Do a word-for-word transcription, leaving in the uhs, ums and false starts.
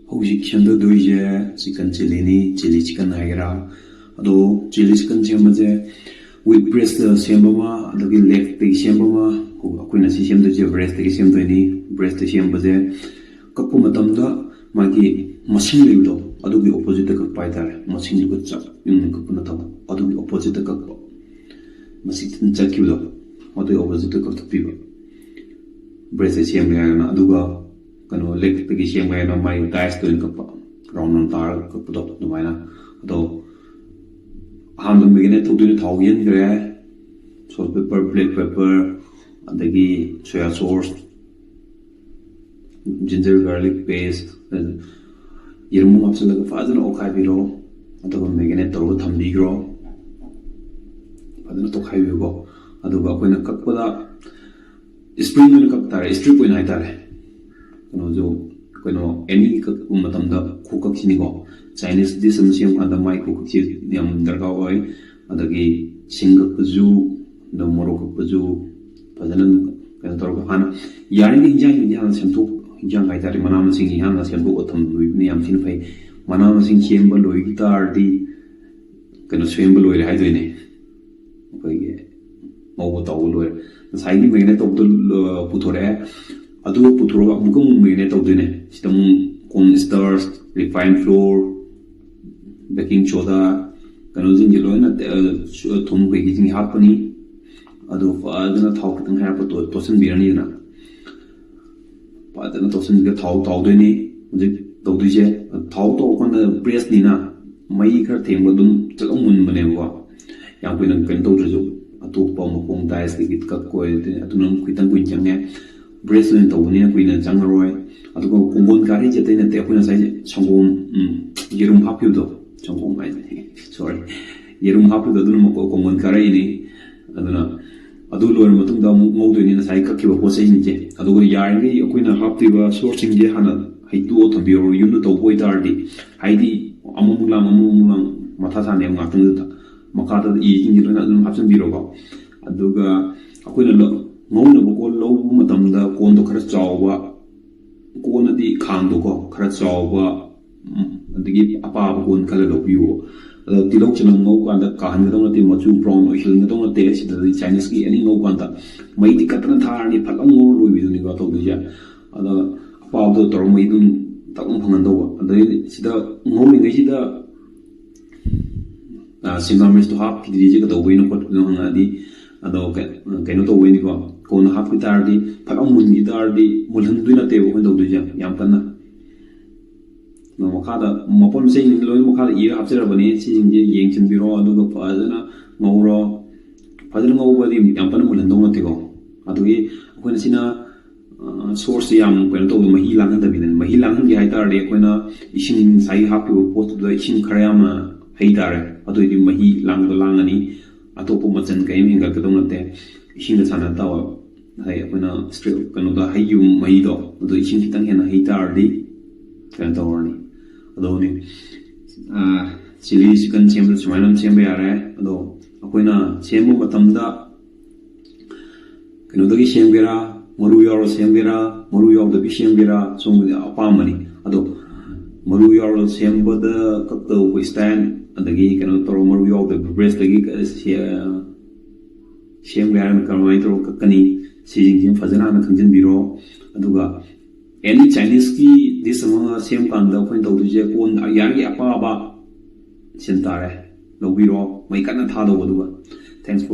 ꯍꯧꯖꯤꯛ ꯁꯦꯝꯗꯣꯏꯁꯦ chicken ꯆꯤꯂꯤꯅꯤ, chilli chicken ꯍꯥꯏꯒꯦꯔꯥ꯫ ꯑꯗꯣ ꯆꯤꯂꯤ ꯆꯤꯛꯀꯟ ꯁꯦꯝꯕꯁꯦ ꯋꯤꯠ ꯕ꯭ꯔꯦꯁꯇ ꯁꯦꯝꯕ ꯑꯃ, ꯑꯗꯒꯤ ꯂꯦꯛꯇꯒꯤ ꯁꯦꯝꯕ ꯑꯃ, ꯑꯩꯈꯣꯏꯅ ꯁꯤ ꯁꯦꯝꯗꯣꯏꯁꯦ ꯕ꯭ꯔꯦꯁꯇꯒꯤ ꯁꯦꯝꯗꯣꯏꯅꯤ꯫ ꯕ꯭ꯔꯦꯁꯇ ꯁꯦꯝꯕꯁꯦ ꯀꯛꯄ ꯃꯇꯝꯗ ꯃꯥꯒꯤ ꯃꯁꯤꯡ ꯂꯩꯕꯗꯣ, ꯑꯗꯨꯒꯤ ꯑꯣꯄꯣꯖꯤꯠꯇ ꯀꯛꯄ ꯍꯥꯏꯇꯥꯔꯦ꯫ ꯃꯁꯤꯡꯗꯨꯒ ꯆꯞ ꯌꯨꯡꯅ ꯀꯛꯄ ꯅꯠꯇꯕ, ꯑꯗꯨꯒꯤ ꯑꯣꯄꯣꯖꯤꯠꯇ ꯀꯛꯄ, ꯃꯁꯤꯡ ꯆꯠꯈꯤꯕꯗꯣ, ꯑꯗꯨꯒꯤ ꯑꯣꯄꯣꯖꯤꯠꯇ ꯀꯛꯊꯠꯄꯤꯕ꯫ ꯕ꯭ꯔꯦꯁꯁꯦ ꯁꯦꯝꯒꯦ ꯍꯥꯏꯔꯒꯅ, ꯑꯗꯨꯒ ꯀꯩꯅꯣ, ꯂꯦꯛꯇꯒꯤ ꯁꯦꯝꯒꯦ ꯍꯥꯏꯔꯒꯅ ꯃꯥꯏ ꯗꯥꯏꯁꯇ ꯑꯣꯏꯅ ꯀꯛꯄ, ꯔꯥꯎꯟ ꯔꯥꯎꯟ ꯇꯥꯔꯒ ꯀꯛꯄꯗꯣ ꯑꯗꯨꯃꯥꯏꯅ꯫ ꯑꯗꯣ ꯑꯍꯥꯟꯕ ꯃꯦꯒꯅꯦꯠ ꯇꯧꯗꯣꯏꯅ ꯊꯥꯎ ꯌꯩꯍꯟꯈ꯭ꯔꯦ, ꯁꯣꯜ ꯄꯦꯄꯔ, ꯕ꯭ꯂꯦꯛ ꯄꯦꯄꯔ, ꯑꯗꯒꯤ ꯁꯣꯌꯥ ꯁꯣꯁ, ꯖꯤꯟꯖꯔ ꯒꯥꯔꯂꯤꯛ ꯄꯦꯁ, ꯌꯦꯔꯨꯝ ꯑꯃ ꯍꯥꯞꯆꯤꯜꯂꯒ ꯐꯖꯅ ꯑꯣꯠꯈꯥꯏꯕꯤꯔꯣ꯫ ꯑꯗꯨꯒ ꯃꯦꯒꯅꯦꯠ ꯇꯧꯔꯒ ꯊꯝꯕꯤꯈ꯭ꯔꯣ꯫ ꯐꯖꯅ ꯇꯣꯠꯈꯥꯏꯕꯤꯌꯨꯀꯣ꯫ ꯑꯗꯨꯒ ꯑꯩꯈꯣꯏꯅ ꯀꯛꯄꯗ ꯏꯁꯄ꯭ꯔꯤꯡ ꯑꯣꯏꯅ ꯀꯛ ꯇꯥꯔꯦ, ꯏꯁꯇ꯭ꯔꯤꯞ ꯑꯣꯏꯅ ꯍꯥꯏꯇꯥꯔꯦ꯫ ꯀꯩꯅꯣꯁꯨ, ꯀꯩꯅꯣ, ꯑꯦꯅꯤ ꯀꯛꯄ ꯃꯇꯝꯗ ꯈꯨꯀꯛꯁꯤꯅꯤꯀꯣ꯫ ꯆꯥꯏꯅꯤꯁ ꯗꯤꯁ ꯑꯃ ꯁꯦꯝꯕ ꯀꯥꯟꯗ ꯃꯥꯏ ꯈꯨꯀꯛꯁꯤ ꯌꯥꯝ ꯗꯔꯀꯥꯔ ꯑꯣꯏ꯫ ꯑꯗꯒꯤ ꯁꯤꯡ ꯀꯛꯄꯁꯨ, ꯑꯗ ꯃꯣꯔꯣꯛ ꯀꯛꯄꯁꯨ ꯐꯖꯅ ꯀꯩꯅꯣ ꯇꯧꯔꯒ, ꯍꯥꯟꯅ ꯌꯥꯔꯤꯉꯩ ꯏꯟꯖꯥꯡꯁꯤꯡꯁꯦ ꯍꯥꯟꯅ ꯁꯦꯝꯗꯣꯛ, ꯏꯟꯖꯥꯡ ꯍꯥꯏꯇꯥꯔꯦ, ꯃꯅꯥ ꯃꯁꯤꯡꯁꯤ ꯍꯥꯟꯅ ꯁꯦꯝꯗꯣꯛꯑ ꯊꯝꯕꯤꯕꯅ ꯌꯥꯝ ꯊꯤꯅ ꯐꯩ꯫ ꯃꯅꯥ ꯃꯁꯤꯡ ꯁꯦꯝꯕ ꯂꯣꯏꯈꯤ ꯇꯥꯔꯗꯤ ꯀꯩꯅꯣ ꯁꯦꯝꯕ ꯂꯣꯏꯔꯦ ꯍꯥꯏꯗꯣꯏꯅꯦ꯫ ꯑꯩꯈꯣꯏꯒꯤ ꯉꯧꯕ ꯇꯧꯕ ꯂꯣꯏꯔꯦ꯫ ꯉꯁꯥꯏꯒꯤ ꯃꯦꯒꯅꯦꯠ ꯇꯧꯕꯗꯣ, ꯑ, ꯄꯨꯊꯣꯔꯛꯑꯦ꯫ ꯑꯗꯨ ꯄꯨꯊꯣꯔꯒ ꯑꯃꯨꯛꯀ ꯑꯃꯨꯛ ꯃꯦꯒꯅꯦꯠ ꯇꯧꯗꯣꯏꯅꯦ꯫ ꯁꯤꯗ ꯑꯃꯨꯛ corn starch, refined flour, baking soda, ꯀꯩꯅꯣꯁꯤꯡꯁꯦ ꯂꯣꯏꯅ, ꯑ, ꯊꯨꯝ ꯀꯩꯀꯩꯁꯤꯡ ꯍꯥꯞꯄꯅꯤ꯫ ꯑꯗꯨ ꯐꯖꯅ ꯊꯥꯎ ꯈꯤꯇꯪ ꯍꯩꯔꯛꯄ ꯇꯣꯠꯁꯤꯟꯕꯤꯔꯅꯤꯗꯅ꯫ ꯐꯖꯅ ꯇꯣꯠꯁꯤꯟꯕꯤꯔ ꯊꯥꯎ ꯇꯥꯎꯗꯣꯏꯅꯤ ꯍꯧꯖꯤꯛ ꯇꯧꯗꯣꯏꯁꯦ꯫ ꯊꯥꯎ ꯇꯥꯎꯕ ꯀꯥꯟꯗ ꯕ꯭ꯔꯦꯁꯅꯤꯅ ꯃꯩ ꯈꯔ ꯊꯦꯡꯕ ꯑꯗꯨꯝ ꯆꯠꯂ ꯃꯨꯟꯕꯅꯦꯕꯀꯣ꯫ ꯌꯥꯝ ꯀꯨꯏꯅ ꯀꯩꯅꯣ ꯇꯧꯗ꯭ꯔꯁꯨ, ꯑꯇꯣꯞꯄ ꯃꯈꯣꯡ ꯗꯥꯏꯁꯇꯒꯤ ꯀꯛꯄ ꯑꯣꯏꯔꯗꯤ ꯑꯗꯨꯅ ꯑꯃꯨꯛ ꯈꯤꯇꯪ ꯀꯨꯏꯅ ꯆꯪꯉꯦ꯫ ꯕ꯭ꯔꯦꯁ ꯑꯣꯏꯅ ꯇꯧꯕꯅꯤꯅ ꯀꯨꯏꯅ ꯆꯪꯉꯔꯣꯏ꯫ ꯑꯗꯨꯒ ꯀꯣꯡꯒꯣꯟ ꯀꯥꯔꯩꯁꯦ ꯑꯇꯩ ꯅꯠꯇꯦ, ꯑꯩꯈꯣꯏꯅ ꯉꯁꯥꯏ ꯁꯪꯒꯣꯝ, ꯎꯝ, ꯌꯦꯔꯨꯝ ꯍꯥꯞꯈꯤꯕꯗꯣ, ꯁꯪꯒꯣꯝ ꯍꯥꯏꯅꯤ, ꯁꯣꯔꯤ, ꯌꯦꯔꯨꯝ ꯍꯥꯞꯈꯤꯕꯗꯣ ꯑꯗꯨꯅ ꯃꯀꯣ-, ꯀꯣꯡꯒꯣꯟ ꯀꯥꯔꯩꯅꯤ꯫ ꯑꯗꯨꯅ ꯑꯗꯨ ꯂꯣꯏꯔ ꯃꯇꯨꯡꯗ ꯑꯃꯨꯛ ꯉꯧꯗꯣꯏꯅꯤ ꯉꯁꯥꯏ ꯀꯛꯈꯤꯕ ꯄꯣꯠ ꯆꯩꯁꯤꯡꯁꯦ꯫ ꯑꯗꯨꯒ ꯌꯥꯔꯤꯉꯩ ꯑꯩꯈꯣꯏꯅ ꯍꯥꯞꯇꯣꯏꯕ ꯁꯣꯁꯁꯤꯡꯁꯦ ꯍꯥꯟꯅ ꯍꯩꯗꯣꯛꯑ ꯊꯝꯕꯤꯔꯣ, ꯌꯨꯝꯗ ꯇꯧꯕ ꯑꯣꯏꯇꯥꯔꯗꯤ꯫ ꯍꯥꯏꯗꯤ ꯑꯃꯃꯨꯛ ꯂꯥꯡ, ꯑꯃꯃꯨꯛ ꯂꯥꯡ, ꯃꯊꯥ ꯁꯥꯅꯦꯕ ꯉꯥꯛꯇꯪꯗꯨꯗ꯫ ꯃꯈꯥꯗ ꯏꯁꯤꯡꯁꯦ ꯂꯣꯏꯅ ꯑꯗꯨꯝ ꯍꯥꯞꯆꯤꯟꯕꯤꯔꯣꯀꯣ꯫ ꯑꯗꯨꯒ ꯑꯩꯈꯣꯏꯅ ꯂꯧ-, ꯉꯧꯅꯕ ꯀꯣꯟ ꯂꯧꯕ ꯃꯇꯝꯗ ꯀꯣꯟꯗꯣ ꯈꯔ ꯆꯥꯎꯕ, ꯀꯣꯟꯅꯗꯤ ꯈꯥꯡꯗꯣꯀꯣ ꯈꯔ ꯆꯥꯎꯕ, ꯎꯝ, ꯑꯗꯒꯤ ꯑꯄꯥꯕ ꯀꯣꯟ ꯈꯜꯂ ꯂꯧꯕꯤꯌꯨ꯫ ꯑꯗꯣ ꯇꯤꯜꯍꯧ ꯆꯅꯝ ꯉꯧ ꯀꯥꯟꯗ ꯀꯥꯍꯟꯒꯗꯧ ꯅꯠꯇꯦ, ꯃꯆꯨ brown ꯑꯣꯏꯍꯟꯒꯗꯧ ꯅꯠꯇꯦ꯫ ꯁꯤꯗꯗꯤ Chinese ꯀꯤ ꯑꯦꯅꯤ ꯉꯧ ꯀꯥꯟꯗ ꯃꯩꯗꯤ ꯀꯠꯇꯅ ꯊꯥꯔꯅꯤ, ꯐꯠ ꯑꯃ ꯉꯧꯔ ꯂꯣꯏꯕꯤꯗꯨꯅꯤꯀꯣ ꯇꯧꯗꯣꯏꯁꯦ꯫ ꯑꯗꯣ ꯑꯄꯥꯕꯗꯣ ꯇꯧꯔ ꯃꯩ ꯑꯗꯨꯝ ꯇꯞꯅ ꯐꯪꯍꯟꯗꯧꯕ꯫ ꯑꯗꯩ ꯁꯤꯗ ꯉꯧꯔꯤꯉꯩꯁꯤꯗ ꯁꯤꯝꯂꯥ ꯃꯤꯔꯆꯇꯣ ꯍꯥꯞꯈꯤꯗ꯭ꯔꯤꯁꯦ ꯀꯩꯗꯧꯕꯩꯅꯣ ꯈꯣꯠꯄꯅꯣ ꯍꯪꯉꯛꯑꯗꯤ, ꯑꯗꯣ ꯀꯩ-, ꯀꯩꯅꯣ ꯇꯧꯕꯩꯅꯤꯀꯣ꯫ ꯀꯣꯟꯅ ꯍꯥꯞꯈꯤ ꯇꯥꯔꯗꯤ, ꯐꯠ ꯑꯃ ꯃꯨꯟꯈꯤ ꯇꯥꯔꯗꯤ ꯃꯨꯜꯍꯟꯗꯣꯏ ꯅꯠꯇꯦꯕ ꯑꯩꯈꯣꯏꯅ ꯇꯧꯗꯣꯏꯁꯦ ꯌꯥꯝ ꯀꯟꯅ꯫ ꯑꯗꯣ ꯃꯈꯥꯗ ꯃꯄꯣꯠ ꯃꯆꯩꯁꯤꯡꯁꯦ ꯂꯣꯏꯅ ꯃꯈꯥꯗ ꯏꯔ ꯍꯥꯞꯆꯔꯕꯅꯤ꯫ ꯁꯤꯁꯤꯡꯁꯦ ꯌꯦꯡꯁꯤꯟꯕꯤꯔꯣ, ꯑꯗꯨꯒ ꯐꯖꯅ ꯉꯧꯔꯣ꯫ ꯐꯖꯅ ꯉꯧꯕꯗꯤ ꯌꯥꯝ ꯀꯟꯅ ꯃꯨꯜꯍꯟꯗꯧ ꯅꯠꯇꯦꯀꯣ꯫ ꯑꯗꯨꯒꯤ ꯑꯩꯈꯣꯏꯅ ꯁꯤꯅ, ꯑ, ꯁꯣꯁꯁꯦ ꯌꯥꯝ ꯀꯩꯅꯣ ꯇꯧꯕ, ꯃꯍꯤ ꯂꯥꯡꯍꯟꯗꯕꯤꯗꯅꯦ꯫ ꯃꯍꯤ ꯂꯥꯡꯍꯟꯒꯦ ꯍꯥꯏꯇꯥꯔꯗꯤ ꯑꯩꯈꯣꯏꯅ ꯏꯁꯤꯡ, ꯉꯁꯥꯏꯒꯤ ꯍꯥꯞꯈꯤꯕ ꯄꯣꯠꯇꯨꯗ ꯏꯁꯤꯡ ꯈꯔ ꯌꯥꯝꯅ ꯍꯩ ꯇꯥꯔꯦ꯫ ꯑꯗꯨꯑꯣꯏꯗꯤ ꯃꯍꯤ ꯂꯥꯡꯕꯗꯣ ꯂꯥꯡꯉꯅꯤ, ꯑꯇꯣꯞꯄ ꯃꯆꯜ ꯀꯔꯤꯝ ꯍꯦꯟꯒꯠꯀꯗꯧ ꯅꯠꯇꯦ꯫ ꯏꯁꯤꯡꯗ ꯁꯥꯟꯅ ꯇꯥꯕ, ꯉꯁꯥꯏ ꯑꯩꯈꯣꯏꯅ ꯁ꯭ꯇ꯭ꯔꯦ-, ꯀꯩꯅꯣꯗ ꯍꯩꯈꯤꯕ ꯃꯍꯤꯗꯣ, ꯑꯗꯨ ꯏꯁꯤꯡ ꯈꯤꯇꯪ ꯍꯦꯟꯅ ꯍꯩ ꯇꯥꯔꯗꯤ ꯀꯩꯅꯣ ꯇꯧꯔꯅꯤ꯫ ꯑꯗꯨꯅꯤ, ꯑ, chilli chicken ꯁꯦꯝꯕꯗ ꯁꯨꯃꯥꯏꯅ ꯑꯗꯨꯝ ꯁꯦꯝꯕ ꯌꯥꯔꯦ꯫ ꯑꯗꯣ ꯑꯩꯈꯣꯏꯅ ꯁꯦꯝꯕ ꯃꯇꯝꯗ ꯀꯩꯅꯣꯗꯒꯤ ꯁꯦꯝꯒꯦꯔꯥ, ꯃꯔꯨ ꯌꯥꯎꯔ ꯁꯦꯝꯒꯦꯔꯥ, ꯃꯔꯨ ꯌꯥꯎꯗꯕꯤ ꯁꯦꯝꯒꯦꯔꯥ, ꯁꯣꯝꯒꯤꯗꯤ ꯑꯄꯥꯝꯕꯅꯤ꯫ ꯑꯗꯣ ꯃꯔꯨ ꯌꯥꯎꯔ ꯁꯦꯝꯕꯗ ꯀꯛꯇꯧꯕ style, ꯑꯗꯒꯤ ꯀꯩꯅꯣ ꯇꯧꯔ ꯃꯔꯨ ꯌꯥꯎꯗꯕꯤ breast ꯇꯒꯤ ꯀ-, ꯁꯦ-, ꯁꯦꯝꯒꯦ ꯍꯥꯏꯔꯒꯅ ꯀꯔꯝꯍꯥꯏꯅ ꯇꯧꯔꯒ ꯀꯛꯀꯅꯤ, ꯁꯤꯁꯤꯡꯁꯤ ꯐꯖꯅ ꯍꯥꯟꯅ ꯈꯪꯖꯤꯟꯕꯤꯔꯣ꯫ ꯑꯗꯨꯒ any Chinese ꯀꯤ dish ꯑꯃ ꯁꯦꯝ ꯀꯥꯟꯗ ꯑꯩꯈꯣꯏꯅ ꯇꯧꯗꯣꯏꯁꯦ ꯀꯣꯟ ꯌꯥꯔꯤꯒꯩ ꯑꯄꯥꯕ ꯁꯦꯝ ꯇꯥꯔꯦ, ꯂꯧꯕꯤꯔꯣ, ꯃꯩ ꯀꯟꯅ ꯊꯥꯗꯧꯕ꯫ ꯑꯗꯨꯒ thanks for